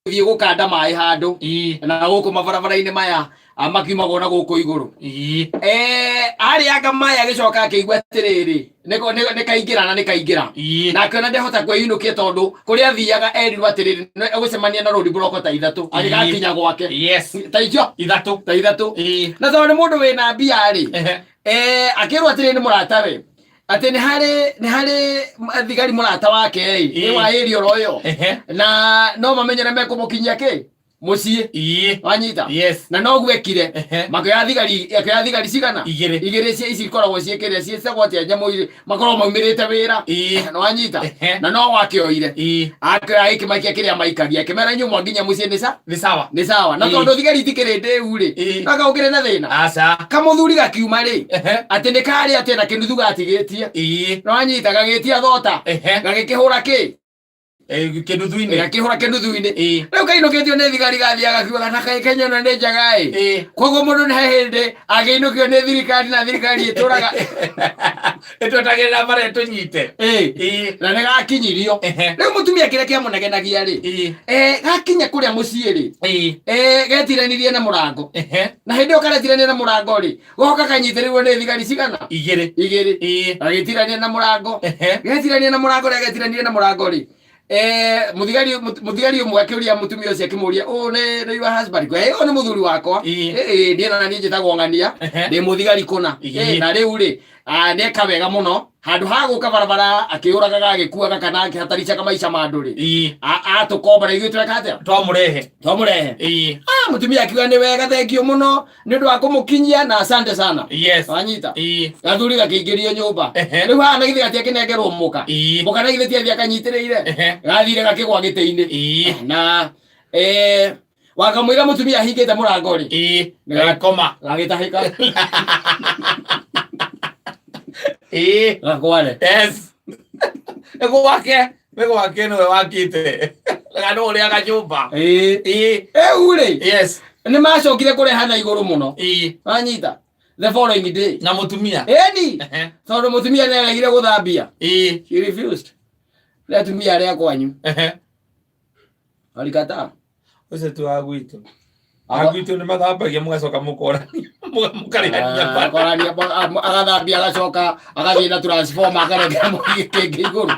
Gũthiĩ gũkanda maĩ handũ na gũkũ mabarabara-inĩ maya makiumagwo na gũkũ igũrũ. Arĩanga maĩ agĩcoka akĩigua atĩrĩrĩ, nĩ kaingĩra na nĩ kaingĩra. Na akĩona ndehota kwĩinũkia tondũ kũrĩa athiaga erirwo atĩrĩrĩ, nĩ egũcemania na road block ta ithatũ agĩgakinya gwake. Ta icio ithatũ. Ta ithatũ. Na tondũ nĩ mũndũ wĩna mbia rĩ, akĩrwo atĩrĩrĩ nĩ mũratawe atĩ nĩ harĩ thigari mũrata wake ĩ nĩ wa area oro ĩyo na no mamenyere mekũmũkinyia kĩ mũciĩ. Wanyita? Yes. Na noguo ekire. Makĩoya thigari cigana? Igĩrĩ. Igĩrĩ cia ici ikoragwo ciĩ kĩrĩa ciĩtagwo atĩa nyamũ irĩ makoragwo maumĩrĩte wĩra. Na wanyita? Ehe. Na no wakĩoire akĩoya agĩkĩmaikia kĩrĩa maikagia, akĩmera inyuĩ mwanginya mũciĩ nĩ Nĩ sawa. Nĩ sawa. Na tondũ thigari itikĩrĩ ndĩu rĩ, no kaũkĩrĩ na thĩna. Aca. Kamũthuri gakiuma rĩ, atĩ nĩ karĩ atĩ na kĩnuthu gatigĩtie. Na wanyita gagĩtia thota. Gagĩkĩhũra kĩ? Kĩnuthu-inĩ. Gakĩhũra kĩnuthu-inĩ. Rĩu kainũkĩtio nĩ thigari gathiaga gakiugaga na kaĩ Kenya ĩno nĩ njega ĩ. Koguo mũndũ nĩ he hĩndĩ angĩinũkio nĩ thirikari na thirikari ĩtũraga Ĩtwetagĩrĩra bara ĩtũnyite. Na nĩ gakinyirio. Rĩu mũtumia kĩrĩa kĩamũnegenagia rĩ, gakinya kũrĩa mũciĩ rĩ, getiranirie na mũrango. Na hĩndĩ ĩyo karetirania na mũrango rĩ, goka kanyitĩrĩirwo nĩ thigari cigana? Igĩrĩ. Igĩrĩ. Gagĩtirania na mũrango. Getirania na mũrango rĩ, getiranirie na mũrango rĩ, mũthigari ũmwe akĩũria mũtumia ũcio, akĩmũria, "Ũũ nĩ your husband?" "Ũyũ nĩ mũthuri wakwa." "Niĩ na niĩ njĩtagwo ng'ania, ndĩ mũthigari kũna." "Na rĩu rĩ, nĩeka wega mũno handũ ha gũka barabara akĩũragaga agĩkuaga kana akĩhataricaga maica ma andũ rĩ, atũkomba na ithuĩ tweka atĩa?" Twamũrehe. Twamũrehe. Mũtumia akiuga nĩ wega, thengio mũno nĩ ũndũ wa kũmũkinyia na asante sana. Wanyita? Gathuri gakĩingĩrio nyũmba. Rĩu haha na githĩ gatiakĩnengerwo mũka? Mũka na githĩ tiathiĩ akanyitĩrĩire? Gathire gakĩgwa gĩtĩ-inĩ. Na wakamũira mũtumia ahingĩte mũrango rĩ, Gagĩkoma. Gagĩtahĩka. Gakware. Yes, nĩ gwake, nĩ gwake, nĩwe wakĩte na nĩ ũrĩaga nyũmba. Rĩu rĩ, nĩ macokire kũrehana igũrũ mũno. Wanyita? The following day. Na mũtumia. Ĩni. Tondũ mũtumia nĩ aregire gũthambia. She refused. Nĩ atumia arĩa kwanyu walikataa. Ũcio ti wa gwitũ. A gwitũ nĩ mathambagia mũgacoka mũkorania mũkarĩhania. Akorania, agathambia, agacoka agathiĩ na transformer akarengera kĩngĩ igũrũ.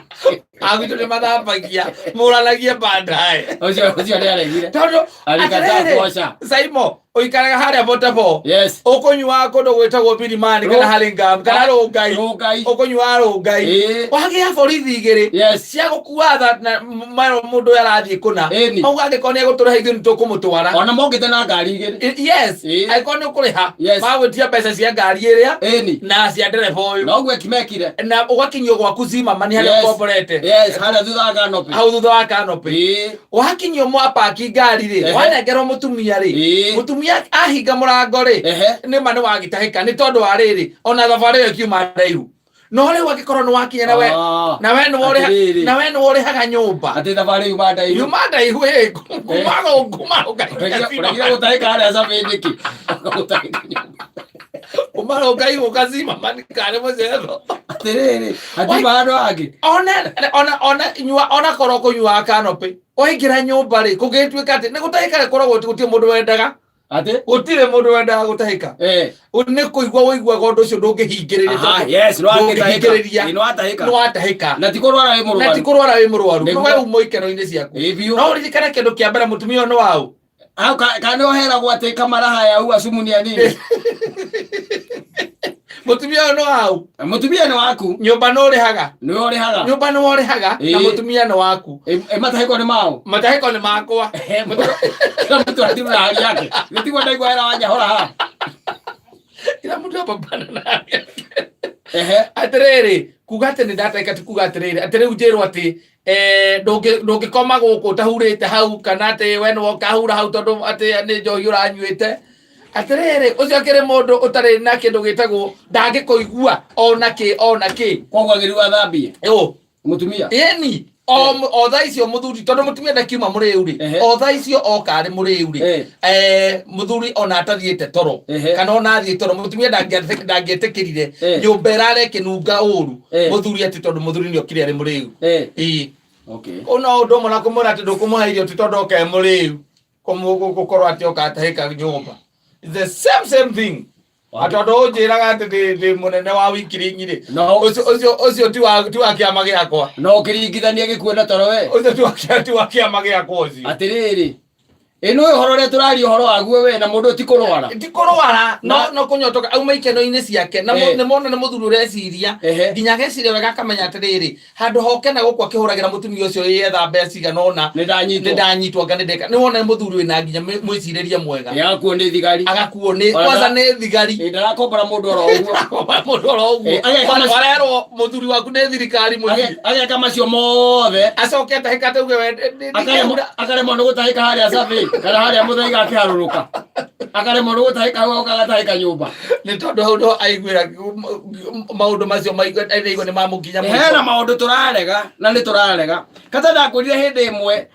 A gwitũ nĩ mathambagia mũranagie baadaye. Ũcio nĩ aregire. Tondũ Alikataa atĩrĩrĩ, kuosha. Saimo ũikaraga harĩa Botabo, ũkũnyua kũndũ gwĩtagwo Milimani kana Hurlingham kana Rũngai. Rũngai. Ũkũnyua Rũngai. Wagĩa borithi igĩrĩ cia gũkua tha na maro mũndũ ũyũ arathiĩ kũna. Mauga angĩkorwo nĩ egũtũrĩha ithuĩ nĩ tũkũmũtwara. Ona mokĩte na ngari igĩrĩ. Yes. Angĩkorwo nĩ ũkũrĩha, magwĩtia mbeca cia ngari ĩrĩa na cia ndereba ũyũ. Noguo mekire. Na ũgakinyio gwaku Zimmerman harĩa ũkomborete. Yes, harĩa thutha wa canopy. Hau thutha wa canopy. Wakinyio mwapaki ngari rĩ, wanengerwo mũtumia rĩ, mũtumia ahinga mũrango rĩ, nĩ ma nĩ wagĩtahĩka nĩ tondũ wa rĩrĩ ona thabarĩ ĩyo ĩkiuma ndaihu, no rĩu angĩkorwo nĩ wakinya na we na we nĩwe ũrĩha- Atĩrĩrĩ. na we nĩwe ũrĩhaga nyũmba. Atĩ thabarĩ yuma ndaihu. Yuma ndaihu ĩ kuma Ũregire gũtahĩka harĩa cabĩ nĩkĩ? Gũtahĩka nyũmba. kuma Rũngai gũka Zimmerman karĩ mũcetho. Atĩrĩrĩ, hatima handũ hangĩ. Ona nyua ona korwo kũnyuaga canopy waingĩra nyũmba rĩ, kũngĩtuĩka atĩ nĩ gũtahĩka rĩ, koragwo gũtirĩ mũndũ wendaga. Atĩ? Gũtirĩ mũndũ wendaga gũtahĩka. Nĩ kũigua ũiguaga ũndũ ũcio ndũngĩhingĩrĩria. Aha, yes, nĩ wagĩtahĩka. Ndũngĩhingĩrĩria. Ĩ, nĩ watahĩka. Nĩ watahĩka. Na ti kũrwara wĩ Na ti mũrwaru. kũrwara wĩ mũrwaru. Nĩguo. We uma ikeno-inĩ ciaku. Ĩ, biũ. No ũririkane kĩndũ kĩa mbere, mũtumia ũyũ nĩ waũ? Hau ka nĩ ũheragwo atĩ kamara haya huwa sumu ni ya nini? Mũtumia ũyũ nĩ waũ? Mũtumia nĩ waku. Nyũmba nĩ ũrĩhaga. Nĩwe ũrĩhaga. Nyũmba nĩ ũrĩhaga na mũtumia nĩ waku. Ĩ, matahĩko nĩ mao. Matahĩko nĩ makwa. Kila mtu atibu na hali yake. Nĩtiguo ndaigua hera wanyahora haha. Kila mtu apambana na hali yake. Atĩrĩrĩ, kuga atĩ nĩ ndatahĩka ti kuga atĩrĩrĩ atĩ rĩu njĩrwo atĩ ndũngĩkoma gũkũ ũtahurĩte hau kana atĩ we nĩwe ũkahura hau tondũ atĩ nĩ njohi ũranyuĩte. Atĩrĩrĩ, ũcio akĩrĩ mũndũ ũtarĩ na kĩndũ gĩtagwo ndangĩkũigua ona kĩ ona kĩ. Koguo agĩrĩirwo athambie. Ũ. Mũtumia. Ĩni o thaa icio mũthuri tondũ mũtumia ndakiuma mũrĩu rĩ, o thaa icio oka arĩ mũrĩu rĩ, mũthuri ona atathiĩte toro kana ona athiĩ toro, mũtumia ndangĩetĩkĩrire nyũmba ĩrare ĩkĩnunga ũru mũthuri atĩ tondũ mũthuri nĩ okire arĩ mũrĩu. Ĩĩ. Okay. Kũu no ũndũ ũmwe na kũmwĩra atĩ ndũkũmũhe irio ti tondũ oke mũrĩu gũkorwo atĩ oka atahĩka nyũmba. It's the same same thing. Tondũ ũnjĩraga atĩ ndĩ mũnene wa wikiringi rĩ, No. ũcio ti wa kĩama gĩakwa. No ũkĩringithania gĩkuũ na toro we. Ũcio ti wa kĩama gĩakwa ũcio. Atĩrĩrĩ, ĩ nĩ ũhoro ũrĩa tũraria ũhoro waguo we na mũndũ ti kũrwara. Ti kũrwara, no Na- no kũnyotoka auma ikeno-inĩ ciake na nĩ mona nĩ mũthuri ũreciria nginya ageciria wega akamenya atĩrĩrĩ, handũ hoke na gũkũ akĩhũragĩra mũtumia ũcio yetha mbeca cigana ũna, Nĩ ndanyitwo. Nĩ ndanyitwo, anga nĩ ndeka. Nĩ wona nĩ mũthuri wĩna nginya mwĩcirĩrie mwega. Agakuo nĩ thigari. Agakuo nĩ Ona kwanza nĩ thigari. Ĩ ndarakombora mũndũ oro ũguo. Mũndũ oro ũguo. Warerwo mũthuri waku nĩ thirikari mũciĩ. Ageka macio mothe. Acoke atahĩka atauge we Akaremwo nĩ gũtahĩka harĩa Survey kana harĩa Mũthaiga akĩharũrũka. Akaremwo nĩ gũtahĩka hau agoka agatahĩka nyũmba. Nĩ tondũ hau no aiguĩra maũndũ macio maigua aigua nĩ mamũkinya Hena mũico. maũndũ tũrarega na nĩ tũrarega. Kata ndakwĩrire hĩndĩ ĩmwe,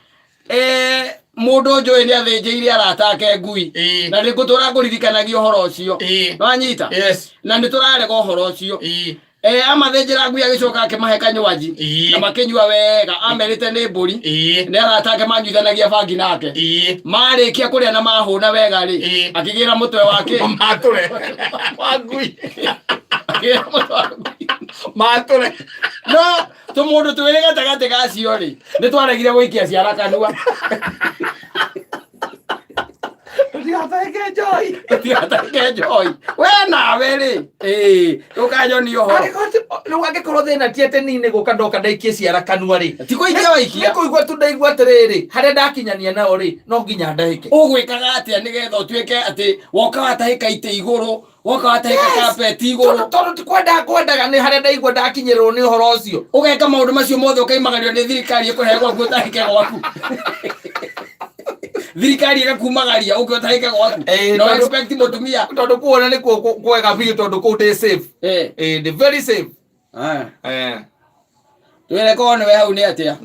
mũndũ njũĩ nĩ athĩnjĩire arata ake ngui. Na nĩ ngũtũra ngũririkanagia ũhoro ũcio. Nĩwanyita? Yes. Na nĩ tũrarega ũhoro ũcio. Amathĩnjĩra ngui agĩcoka akĩmahe kanywaji. Na makĩnyua wega, amerite nĩ mbũri. Nĩ arata ake manyuithanagia bangi nake. Marĩkia kũrĩa na mahũna wega rĩ, akĩgĩra mũtwe wake. Matũre wa ngui. Akĩgĩra mũtwe wa ngui. Matũre. No tũmũndũ twĩrĩ gatagatĩ gacio rĩ, nĩ twaregire gũikia ciara kanua. Tũtigatahĩke njohi. Tũtigatahĩke njohi. We nawe rĩ, ĩĩ, ndũkanyonie ũhoro. Rĩu angĩkorwo thĩna ti atĩ niĩ nĩ gũka ndoka ndaikie ciara kanua rĩ. Ti kũikia waikia. Nĩ kũigua tu ndaigua atĩrĩrĩ, harĩa ndakinyania nao rĩ, no nginya ndahĩke. Ũgwĩkaga atĩa nĩgetha ũtuĩke atĩ woka watahĩka itĩ igũrũ, woka watahĩka kapeti igũrũ? Tondũ ti kwenda ngwendaga, nĩ harĩa ndaigua ndakinyĩrĩrwo nĩ ũhoro ũcio. Ũgeka maũndũ macio mothe ũkaimagario nĩ thirikari ĩkũhe gwaku ũtahĩke gwaku. Thirikari ĩgakumagaria ũke ũtahĩke gwaku. No expect mũtumia. Tondũ kuona nĩ kuo kwega biũ tondũ kũu ndĩ safe. Ndĩ very safe. Twĩre korwo nĩwe hau nĩ atĩa.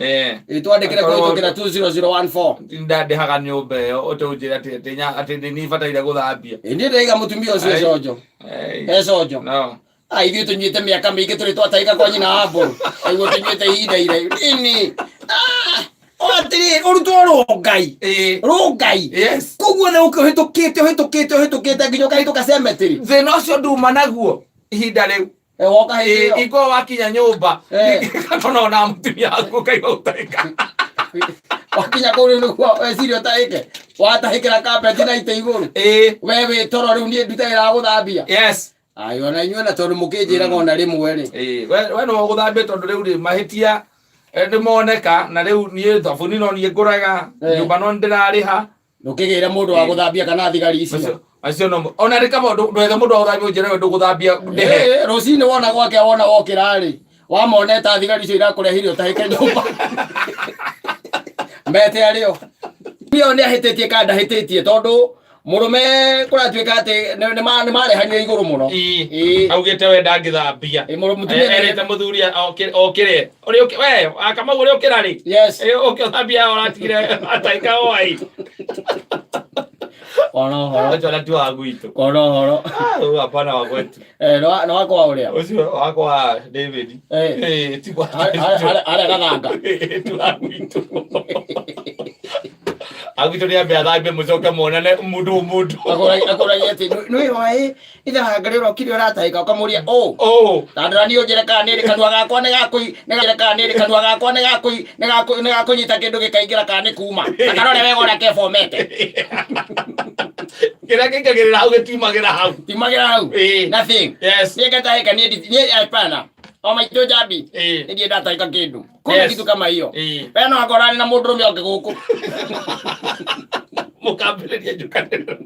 Ĩ twandĩkĩre kũhĩtũkĩra 20014. Ndandĩhaga nyũmba ĩyo ũtũnjĩre atĩ nĩ niĩ bataire gũthambia. Ĩ niĩ ndĩraiga mũtumia ũcio econjo. Econjo. No. Ah, ithuĩ tũnyuĩte mĩaka mĩingĩ tũrĩ twatahĩka kwa nyina wa mbũrũ. Aiguo tũnyuĩte ihinda iraihu. Nini. Ah, o atĩrĩrĩ, ũrutwo rũngai. Rũngai. Yes. Koguo nĩ ũkĩ ũhĩtũkĩte ũhĩtũkĩte ũhĩtũkĩte nginya ũkahĩtũka cemetery. Thĩna ũcio nduma naguo ihinda rĩu. Woka hĩndĩ ĩyo. Iko wakinya nyũmba tondũ ona mũtumia waku ũkaigua gũtahĩka. Wakinya kũu rĩu nĩguo weciria ũtahĩke. Watahĩkĩra kapeti na itĩ igũrũ. We wĩ toro rĩu niĩ ndutagĩra wa gũthambia. Yes. Ayo ona inyuĩ na tondũ mũkĩnjĩraga ona rĩmwe rĩ. We nĩwe ũgũthambia tondũ rĩu rĩ mahĩtia nĩ moneka na rĩu niĩ thabuni no niĩ ngũraga, nyũmba no ndĩrarĩha. Ndũkĩgĩre mũndũ wa gũthambia kana thigari icio. Acio no ona rĩ kaba ndwethe mũndũ wa gũthambia ũnjĩre we ndũgũthambia ndĩhe. Rũcinĩ wona gwake wona wokĩra rĩ, wamoneta thigari icio irakũrehire ũtahĩke nyũmba. Mete arĩo. Ũyũ nĩ ahĩtĩtie kana ndahĩtĩtie tondũ mũrũme kũratuĩka atĩ nĩ marehanire igũrũ mũno. Augĩte we ndangĩthambia. Mũtumia Erĩte mũthuri okĩre. Ũrĩa we Kamau ũrĩa ũkĩra rĩ. Yes. Ũkĩ ũthambia ũratigire ataika oi. Ona ũhoro. Ũcio ona ti wa gwitũ. Ona ũhoro. Ah, hapana wa kwetu. Nĩ wakwa ũrĩa. Ũcio wakwa wa David. Ti wa Harĩa gathanga. Ti wa gwitũ. Agwitũ nĩ ambe athambie mũcoke muonane mũndũ mũndũ. Akũragia atĩ nĩ hwaĩ ithahanga rĩ ũrokire ũratahĩka ũkamũria ũ. Ũ. Tandũra niĩ ũnjĩre kana nĩ kanua gakwa nĩ gakũi nĩ gakũi kana nĩ kanua gakwa nĩ gakũi nĩ gakũi nĩ gakũnyita kĩndũ gĩkaingĩra kana nĩ kuma. Na karore wega ũrĩa kebomete. Kĩrĩa kĩingagĩrĩra hau gĩtiumagĩra hau. Tiumagĩra hau. Nothing. Yes. Niĩ ngatahĩka niĩ niĩ hapana. O maitũ njambi. Niĩ ndirĩ ndatahĩka kĩndũ. Kuna kitu kama hiyo. We no akorane na mũndũrũme oke gũkũ. Mũkambĩrĩria njukanĩrĩro.